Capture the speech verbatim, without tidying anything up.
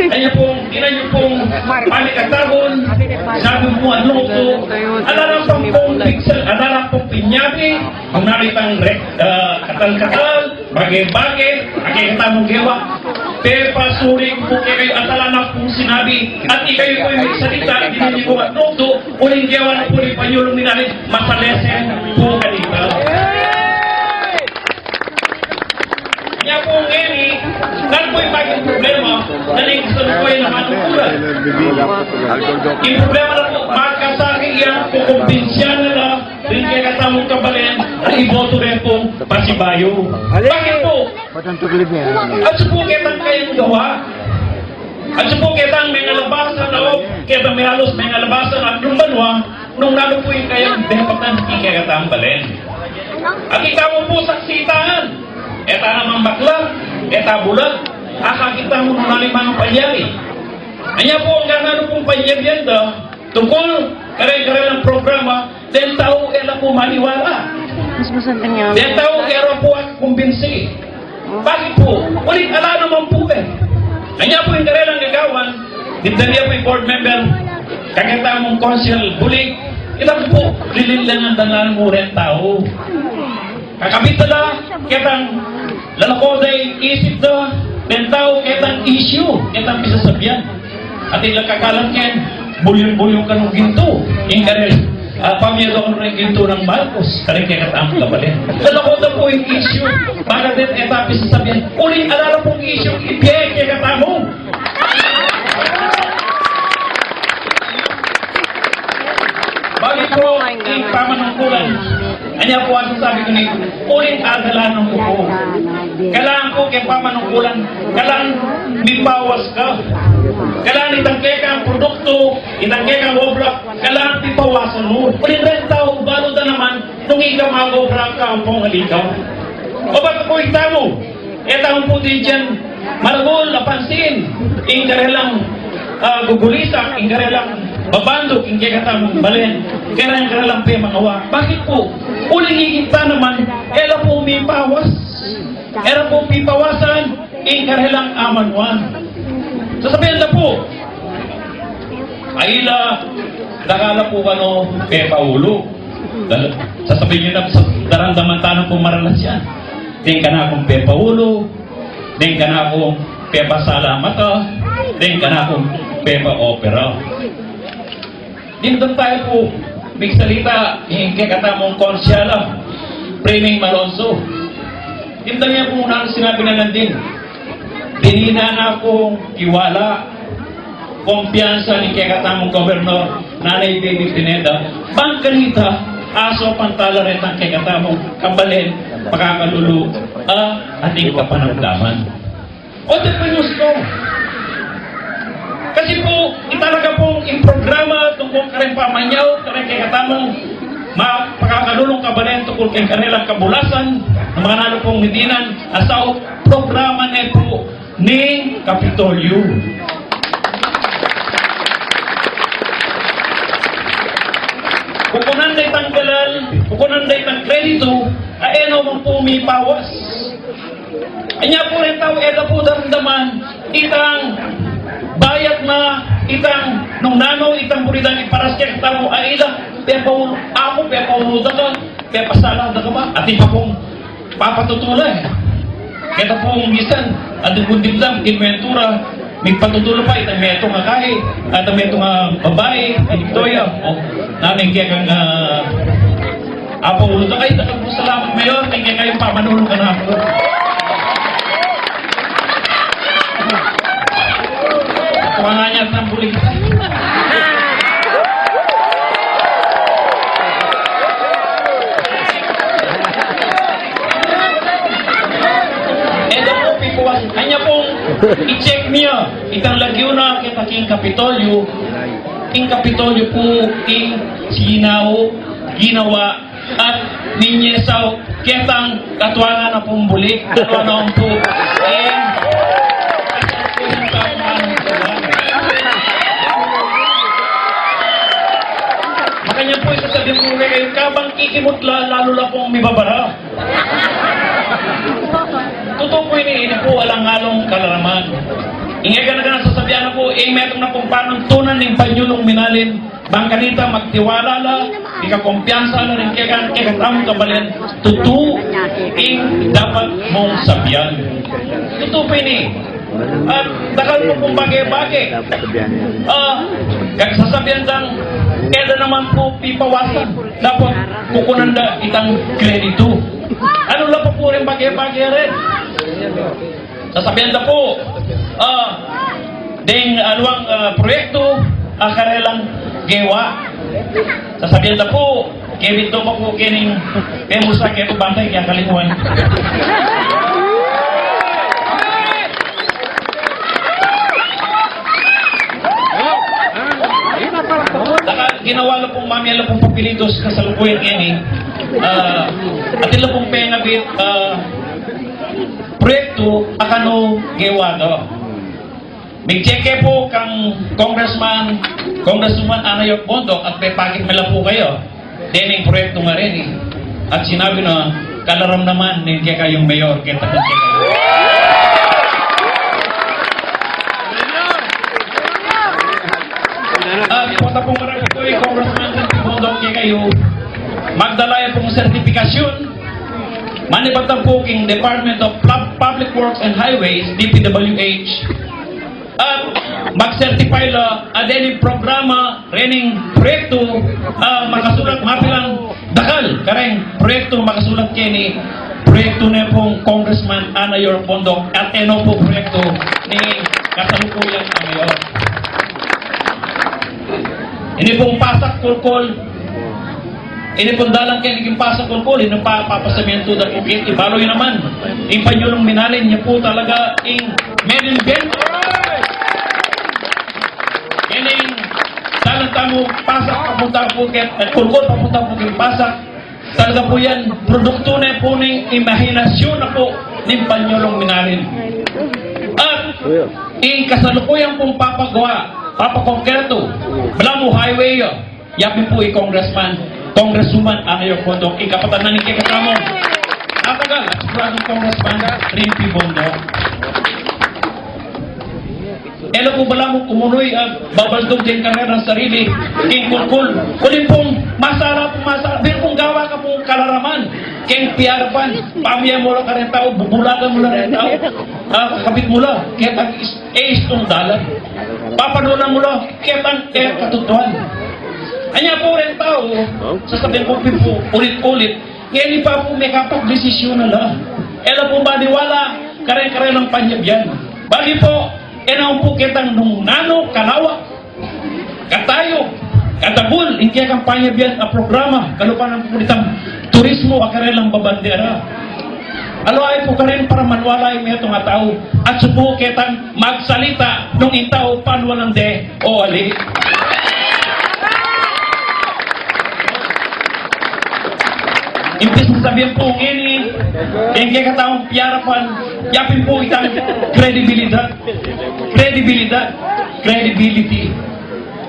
Anya pung, ina yu pung pamikatagun, sabi mu, anu pu, ala lang pung pigsa, ala lang pung pinyabi, nung nanu itang re-, ah, katal-katal, bage-bage, a kekatamung gewa. Pepasuri ku pu kekayu, ala lang pung sinabi, at ikayu pu ing migsalita, dinan yu kung anu pu, uling gewa na pu ning panyulung ning Ginu, masalesen pu kanita. Nya pu ngeni, nanu pu ing maging problema, nanu ing gustu ku ing manungkulan? Ing problema na pu, makasakit ya, kukumbinsian na la ring kekatamung kabalen, a iboto re pung pasibayu. Bakit pu? At su pu ketang kayang gawa. At su pu ketang mengalabasan, o ketang mehalus mengalabasan a lumbanwa, nung nanu pu ing kayang depatan ing kekatamung balen. Akit tamu pu saksitan, e ta naman bakla, e ta bulag, akakit tamu nung nanu ing mangapalyari. Anya pu, anggang nanu pung panyarian da, tungkul kareng, kareng programa, deng tau e la pu maniwala. Deng tau e la pu akumbinsi. Bakit pu? Uling ala naman pu e. Anya pu ing karelang gagawan, dimdam ya pu ing board member, kakatamung council bulig, ita pu, lilinlangan da la mu reng tau. Kakabit da la ketang lalako da ing isip da, deng tau ketang issue, ketang pisasabian. At ing kakalan ken, bulyung-bulyung kanung gintu. Ing kareng, ah, pamiyadua kanu ring gintu nang Marcos, kareng kekatamung kabalen. Lalako da pu ing issue, bakit e ta pisasabian? Uling ala la pung issue, ibie kekatamu. Bakit pu ing pamanungkulan? Anya pu, asa sabi ku ni, uling agalanan ku pu. Kailangan pu keng pamanungkulan, kailangan mipawas ka. Kailangan itang kekang produktu, itang kekang obra, kailangan pipawasan mu. Uling reng tau, balu da naman, nung ika mag-obra ka ampong alika. O ba't pu itamu? E tamu pu dinan maragul a pansin ing karelang, ah, gugulisak, ing karelang babanduk, ing kekatamung balen, kareng karelang pemangawa. Bakit pu? Uling ikit ta naman, e la pu mipawas. E la pu pipawasan ing karelang amanuan. Sasabian da pu, ay la, dakal la pu kanu pepaulu. Dal-, sasabian yu na, sa-, daramdaman ta na pung maralas yan. Deng kanakung pepaulu, deng kanakung pepasalamat, deng kanakung pepa-opera. Dimdam tamu pu, migsalita ing kekatamung konsehal, Framing Malonzo. Dimdam ye pu nung sinabi na nandin. Dininan na kung tiwala, kumpiyansa ning kekatamung gobernador, Nanay Baby Pineda, bang kanita, asaupan ta la retang kekatamung kabalen, pakakalulu, a ating kapanamdaman. O, te, pu, gustu. Kasi pu, italaga pung ing programa tungkul kareng pamanyawad kareng kekatamung mapakakalulung kabalen tungkul keng karelang kabulasan, nung mananu pung midinan, asau programa ne pu ning Kapitolyo. Kukunan da itang galal, kukunan da itang kreditu, a e no man pu mipawas. Anya pu reng tau e da pu daramdaman itang bayat na, itang nung nanu, itang buri dang iparas kekatamu, a ila pepaulu, aku pepaulu da ka, pepasala da ka ba? Atin pa pung papatutu la e. Keta pung misan, atin pung dimdam, king mentura, migpatutu la pa, itang metung a kai, itang metung a babai, ing Victoria, o, nanu ing kekang, ah, apaulu da ka, ay, dakal pung salamat, Mayor, ing kekayung pamanulu kanaku. Kumangan ya, tambuling. E da pu pipawas. Anya pung i-check mi ya, itang lagyu na keta king Kapitolyo, ing Kapitolyo pu ing sinau, ginawa, at minyesau ketang katuangan a pung bulig, katuangan pung, eh, makanyan pu, isasabi ku kekayu, kabang kikimut la, lalu la pung mibabara. Tutu pu ini, ini pu alang-alang kalaraman. Ing e gana-gana sasabian na pu, ing metung na pung panuntunan ning Panyulung Minalin, bang kanita magtiwala la, ikakumpiyansa la ring keka, kekatamung kabalen, tutu ing dapat mung sabian. Tutu pu ini. At dakal pu pung bage-bage. Ah, kag sasabian dang, e da naman pu pipawasan. Dapat kukunan da itang kreditu. Anu la pu ring bage-bage rin? Sasabian da pu, ah, deng aluang, ah, proyektu a karelang gewa. Sasabian da pu, kebit do pa pu kening pemusa ke pu bantay kaya kalinguan. Saka ginawa la pung mamie la pung papilitus kasalukuyan ini. Ah, atin la pung pengabit, ah, proyektu a kanu gewa do. Migcheck ke pu kang Congressman, Congresswoman Ana York Bondoc at pepakit me la pu kayu dening proyektu a reni. At sinabi na, kalaram naman ning kekayung mayor, keta pu kekayu. At pota pung maraming pu i Congressman Bondoc kekayu, magdala ya pung sertipikasyun manibat na pu king Department of Pub-, Public Works and Highways, D P W H, at mag-certify la a dening programa, rening proyektu, ah, makasulat mapilan dakal kareng proyektu makasulat keni proyektu ne pung Congressman Ana York Bondoc at e no pu proyektu ning kasalukuyan a mayor. Ini pung Pasakul-kul, ini pung dalan keni king Pasakul-kul, ini pa, papasamentu da pu keti, balu yu naman. Ing Panyulung Minalin, ya pu talaga ing made in Benguet. Ini ing dalan tamu Pasak papunta pu keti, e, Kul-kul papunta pu keti Pasak. Talaga pu yan, produktu ne pu ning imahinasyun na pu ning Panyulung Minalin. At ing kasalukuyan pung papagawa, papakongkretu, balamu highway ya, yapin pu i Congressman, Congresswoman Ana York Bondoc, ing kapatad na ning kekatamung tatagal at siguradung Congressman Rimpi Bondoc. E la pu balamu kumunuy a babaldug deng karelang sarili king Kul-kul. Uli pung masala pung masala, bilang pung gawa ka pung kalaraman keng piyarapan, pamie mu la kareng tau, bubulagan mu la reng tau, ah, kakabit mu la ketang is-, e istung dalan. Papanunan mu la ketang e katutuan. Anya pu reng tau, sasabian ku pin pu ulit-ulit, ngeni pa pu mekapagdesisyunan la. E la pu maniwala kareng karelang panyabyan. Bagi pu, e na pu ketang nung nanu kalawa, katayug, katagul ing kekang panyabyan a programa, kalupa na pu nitang turismo a karelang babandera. Aliwa pu karin para maniwala ing metung a tau, atsu pu ketang magsalita nung ing tau paniwalan de o ali. Imbis na sabian pu ngeni, ing kekataung piyarapan, yapin pu itang kredibilidad. Kredibilidad. Credibility.